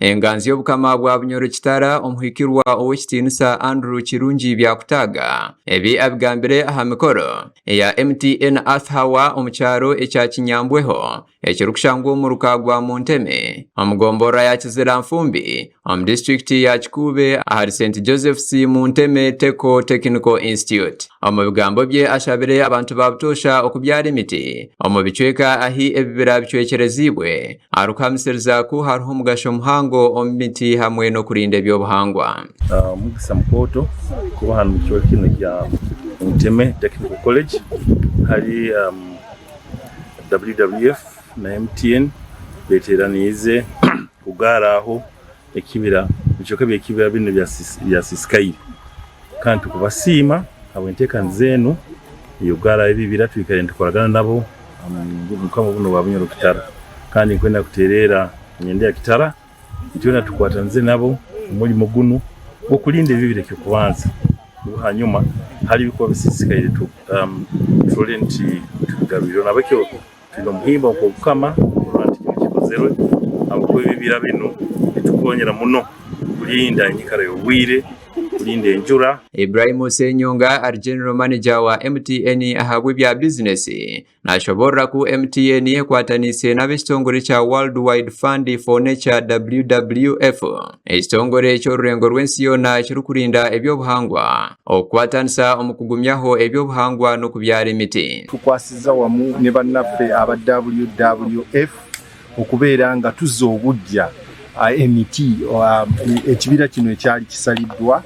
Enganzi y'Obukama bwa Bunyoro Kitara Omuhikirwa Ow'ekitiinisa Andrew Kirungi Byakutaaga ebi abigambire aha mikoro eya MTN Earth Hour omu kyaro ekya Kinyambweho ekirikushangwa omu muruka gwa Munteme omu gomborora ya Kiziranfumbi omu disiturikiti ya Kikuube ahari St Joseph's Munteme Teco Technical Institute. Omu bigambo bye ashabire abantu ba butoosha okubyara emiti omu bicweka ahi ebibira bicwekyereziibwe arikuhamisiriza ku hariho omugasho muhango omu miti hamwe n'okurinda eby'obuhangwa. Omugisa mukooto kuba hanu omu kicweka kinu ekya Munteme Technical College hali WWF na MTN beteraniize kugaaraho ekibira ebicweka by'ekibira binu ebyasisikaire kandi tukubasiima habw'enteekaniza enu ey'okugaaraho ebibira twikaire nitukoragana nabo omu bukama bunu obwa Bunyoro Kitara kandi nkwenda kuteereera Nyende ya Kitara Itwena tukwatanize nabo omurimo gunu gw'okurinda ebibira eky'okubanza ngu hanyuma hariho ebikuba bisisikaire turole nti tubigarwireho. Nahabwekyo twine omuhimbo nk'Obukama kurora nti kinu kikozerwe habwokuba ebibira binu bitukonyera muno kulinda enyikara y'obwire, kulinda enjura. Ibrahim Ssenyonga ari General Manager wa MTN ahabw'ebya bizinesi Nashoboorora ku MTN ekwataniise n'ab'ekitongore kya World Wide Fund for Nature, WWF, ekitongore ky'orurengo rw'ensi yoona ekirikurinda eby'obuhangwa, okukwatanisa omu kugumyaho eby'obuhangwa n'okubyara emiti. Tukwasiza wamu ne bannaffe aba WWF okubeera nga tuzza obuggya emiti ekibira kino ekyali kisaliddwa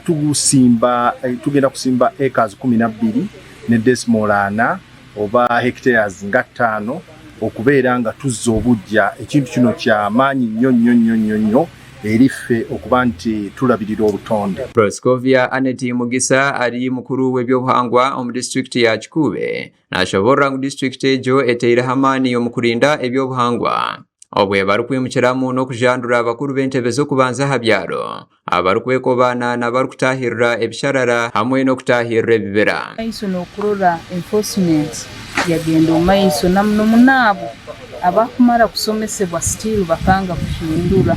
tusimba tugenda kusimba acres 12 ne decimal ana oba hectares nga ttaano okubeera nga tuzza obuggya. Ekintu kino kya maanyi nnyo nnyo nnyo nnyo nnyo eri ffe okuba nti tulabirira obutonde. Proscovia Annet Mugisa ari mukuru w'eby'obuhangwa omu disiturikiti ya Kikuube nashoboorora ngu disiturikiti egyo eteireho amaani omu kurinda eby'obuhangwa obwe barikwimukiramu n'okujandura bakuru b'entebe z'okubanza aha byaro abarikwekobaana n'abarikutaahirira ebisharara hamwe n'okutaahirira ebibira. Maiso n'okurora enforcement yagenda omu maiso na muno muno abo abakumara kusomesebwa still bakanga kuhindura,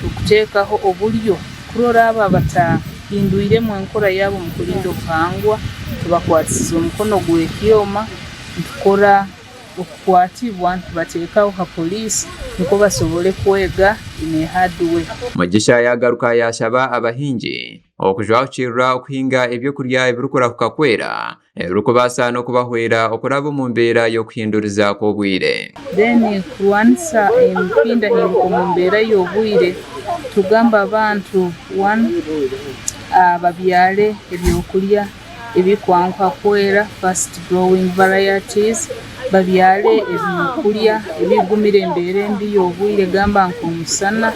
okuteekaho oburyo kurora abo abatahindwiremu enkora yaabo omu kurinda obuhangwa tubakwatisize omukono gw'ekyoma nitukora Okukwatibwa nitubateekaho ha poliisi nukwo basobole kwega in a hard way. Mugisha yaagaruka yaashaba abahingi okujwahukirira okuhinga eby'okurya ebirikurahuka kwera ebirikubaasa n'okubahwera okuraba omu mbeera y'okuhinduriza kw'obwire. Then kurwanisa empindahinduka omu mbeera y'obwire, tugamba abantu one babyare ebyokurya ebirikwanguha kwera, fast growing varieties, babyare ebyokurya ebirikugumira embeera embi y'obwire gamba nk'omusana,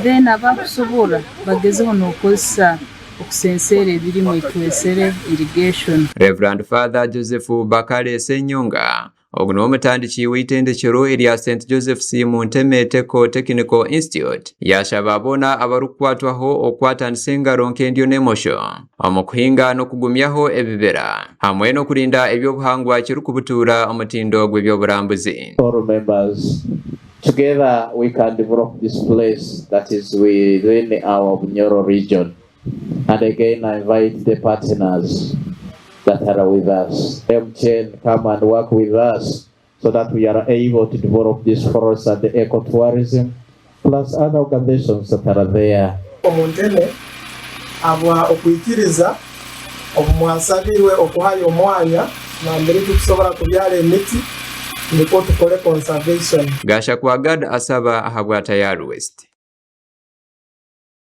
then abakusobora bagyezeho n'okukozesa okusenseera ebirimwa etwesere irrigation. Rev. Father Joseph Bakare Ssenyonga Ogu niwe mutandiki w'eitendekyero erya St Joseph's Munteme Teco Technical Institute yaashaba boona abarikukwatwaho okukwatanisa engaro nk'endyo n'emosho omu kuhinga n'okugumyaho ebibira hamwe n'okurinda eby'obuhangwa kirikubutuura omutindo gw'eby'oburambuzi. All members together we can develop this place that is within our Bunyoro region. And again I invite the partners that are with us, MTN come and work with us so that we are able to develop this forest and the ecotourism plus other organizations that are there. Omu ntebe habwa okwikiriza obu mwasabirwe okuhayo omwanya nambere tukusobora kubyara emiti nukwo tukole conservation. Gashakwa Gad asaba ahabwa Tayari West.